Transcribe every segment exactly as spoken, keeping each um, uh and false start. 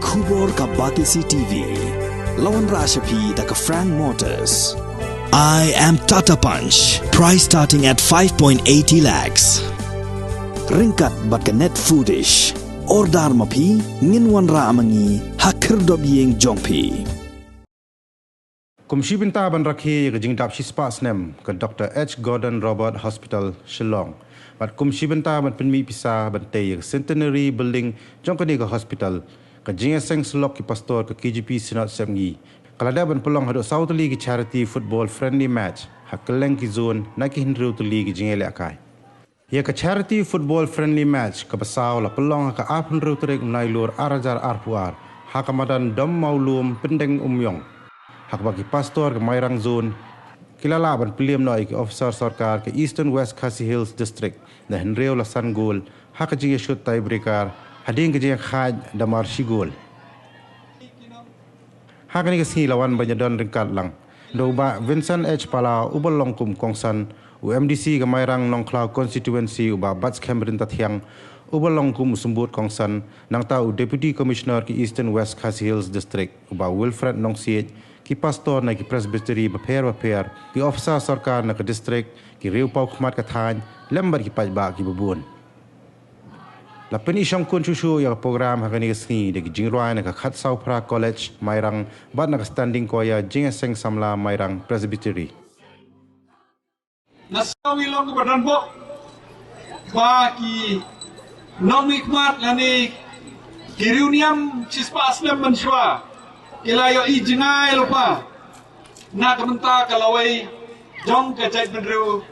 Khubor ka Batesi T V. La wanrah sha phi da ka Frank Motors. I am Tata Punch. Price starting at five point eighty lakhs. Ryngkat bad ka Net Foodish. Order ma phi, ngin wanrah ma ngi ha khyrdop ïing jong phi. Kum shi bynta ban rakhe ïa ka jingdap shispah snem ka Doctor H Gordon Roberts Hospital Shillong, bad kum shi bynta ban pynmih pisa ban tei ïa ka Centenary Building jong kane ka hospital, ka jingïaseng syllok ki pastor ka K J P Synod Sepngi ka la dep ban pynlong haduh saw tylli ki charity football friendly match ha kylleng ki zone na ki hynriew tylli ki jingïalehkai. Ïa ka charity football friendly match kaba saw la pynlong ha ka arphew hynriew tarik u Nailur ar hajar arphew ar ha ka madan Dom Mawlum, Pyndengumiong, ha kaba ki pastor ka Mairang Zone ki la lah ban pynliem noh ïa ki officer sorkar ka Eastern West Khasi Hills District da hynriew la san gol ha ka jingïashut tiebreaker hadien ka jingïakhaid da mar shi gol. Ha kane ka sngi la wan ban ïadon ryngkat lang da u Bah Vincent H Pala uba long kum u kongsan, u M D C ka Mairang Nongkhlaw Constituency, u Bah Batskhem Ryntathiang uba long kum u symbud kongsan, nangta u Deputy Commissioner ka Eastern West Khasi Hills District, u Bah Wilfred Nongsiej, ki pastor na ki presbytery bapher bapher, ki officer sorkar na ka district, ki riewpawkhmat ka thaiñ, lem bad ki paidbah kiba bun. La pyni shongkun shuh shuh ïa ka program ha kane ka sngi da ki jingrwai na ka Khatsawphra College Mairang bad na ka Standing Choir Jingïaseng Samla Mairang Presbytery. Nga sngew ngi long kaba don bok ba ki nongmihkhmat lane ki riewniam shispah snem mynshuwa ki la ïohi jngai lypa na ka bynta ka lawei jong ka jaitbynriew,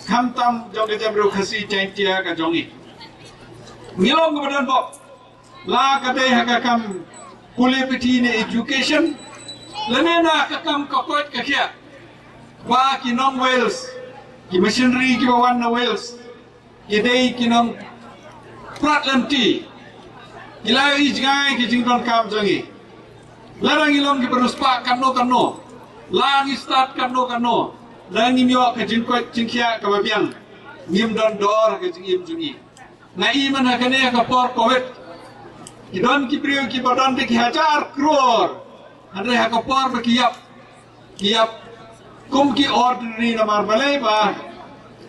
khamtam jong ka jaitbynriew Khasi Jaiñtia ka jong ngi. Ngi long kaba don bok, la ka dei ha ka kam pule puthi ne education, lane na ka kam ka koit ka khiah, ba ki nong Wales, ki missionary kiba wan na Wales, ki dei ki nongprat lynti, ki la ïohi jngai ki jingdonkam jong ngi. Lada ngi long kiba riewspah katno katno, la ngi stad katno katno, lada ngim ïoh ka jingkoit jingkhiah kaba biang, ngim don dor ha ka jingim jong ngi. Nga i man ha kane ha ka por Covid, ki don ki briew kiba don da ki hajar klur, hynrei ha ka por ba ki ïap, ki ïap kum ki ordinary namar balei ba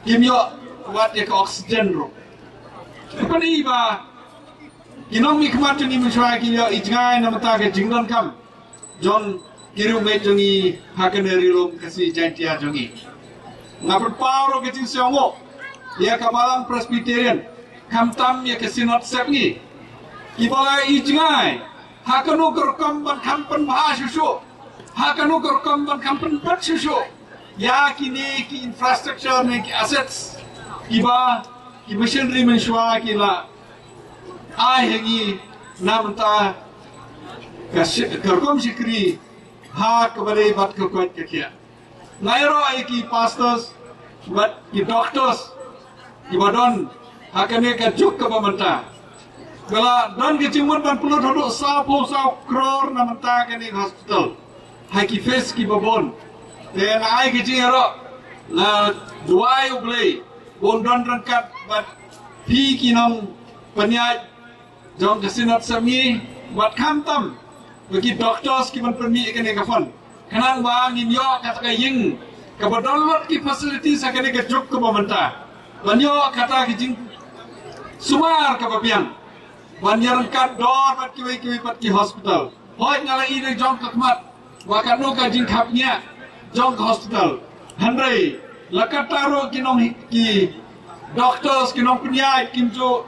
kim ïoh wat ïa ka oxygen ruh. Ka pyni ba ki nongmihkhmat jong ngi mynshuwa ki ïohi jngai na bynta ka jingdonkam jong ki riewmeit jong ngi ha kane ka ri lum Khasi Jaiñtia jong ngi. Nga pynpaw ruh ka jingsngewnguh ïa ka Balang Presbyterian, khamtam ïa ka Synod Sepngi, kiba la ïohi jngai ha kano ka rukom ban kham pynbha shuh shuh, ha kano ka rukom ban kham pynbeit shuh shuh ïa kine ki infrastructure ne ki assets kiba ki missionary mynshuwa ki la ai ha ngi na bynta ka shi-, ka rukom shakri ha kaba dei bad ka koit ka khiah. Nga ïaroh ïa ki pastors bad ki doctors kiba don ha kane ka juk kaba mynta. Ba la don ka jingmut ban pynlut haduh sawphew saw klur na bynta kane ka hospital ha ki phase kiba bun. Te nga ai ka jingïaroh, nga duwai U Blei ba un don ryngkat bad phi ki nongpynïaid jong ka Synod Sepngi, bad khamtam bad ki doctors kiban pynmih ïa kane ka fund, khnang ba ngin ïoh kata ka ïing kaba don lot ki facilities ha kane ka juk kaba mynta, ban ïoh kata ka jingsumar kaba biang ban ïaryngkat dor bad kiwei kiwei pat ki hospital. Hooid, nga la i da jong ka khmat ba katno ka jingkhapngiah jong ka hospital, hynrei la katta ruh ki nong, ki doctors, ki nongpynïaid kim ju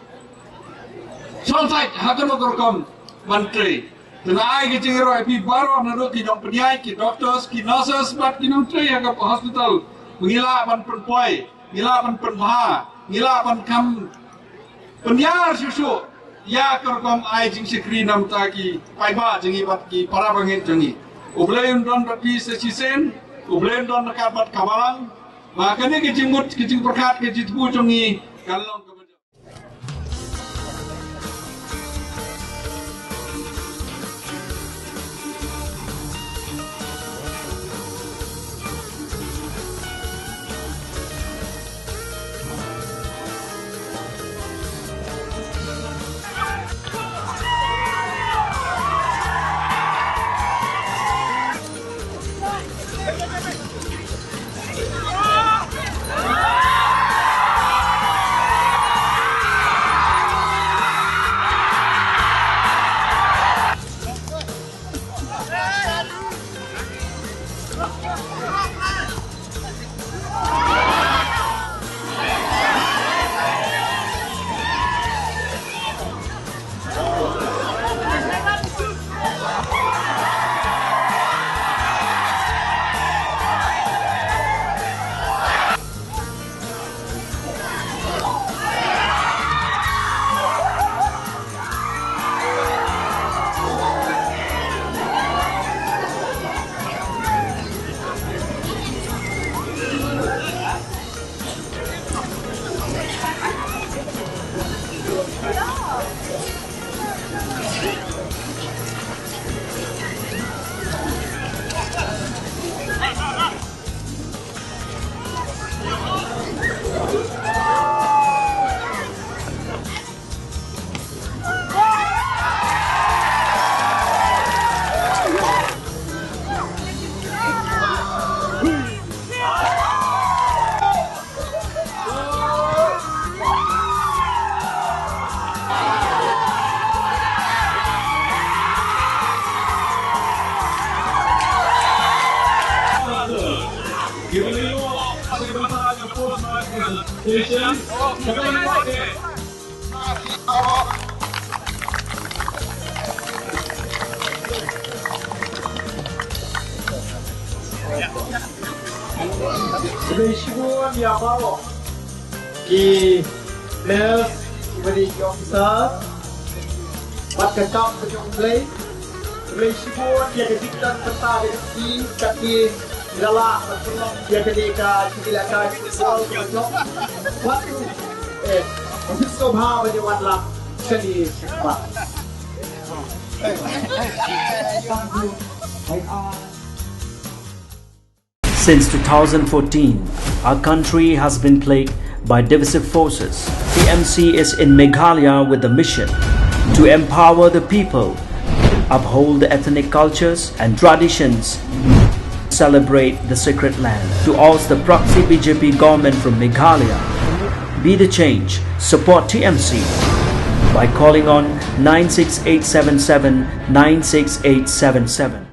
shong sait ha kano ka rukom ban trei. Te nga ai ka jingïaroh ïa phi baroh, naduh ki nongpynïaid, ki doctors, ki nurses bad ki nongtrei ha ka hospital, ba ngi lah ban pynpoi, ngi lah ban pynbha, ngi lah ban kham pynïar shuh shuh ïa ka rukom ai jingshakri na bynta ki paidbah jong ngi bad ki para bangeit jong ngi. U Blei un don bad phi sa shisien, U Blei un don ryngkat bad ka Balang. Ba kane ka jingmut, ka jingpyrkhat, ka jingthmu jong ngi kan long kaba jia. Khublei shibun ïa baroh ki nurse, ki medical officer, bad ka kam ka jong U Blei. Khublei shibun ïa ka jingdon bynta ka jong ki, kat ki la lah ban pynlong ïa kane ka jingïalehkai football kaba jop. Bad, eh, ka jingsngewbha ban ïa wan lang kane ka match. Since two thousand fourteen, our country has been plagued by divisive forces. T M C is in Meghalaya with a mission to empower the people, uphold the ethnic cultures and traditions, celebrate the sacred land, to oust the proxy B J P government from Meghalaya. Be the change. Support T M C by calling on nine six eight seven seven nine six eight seven seven.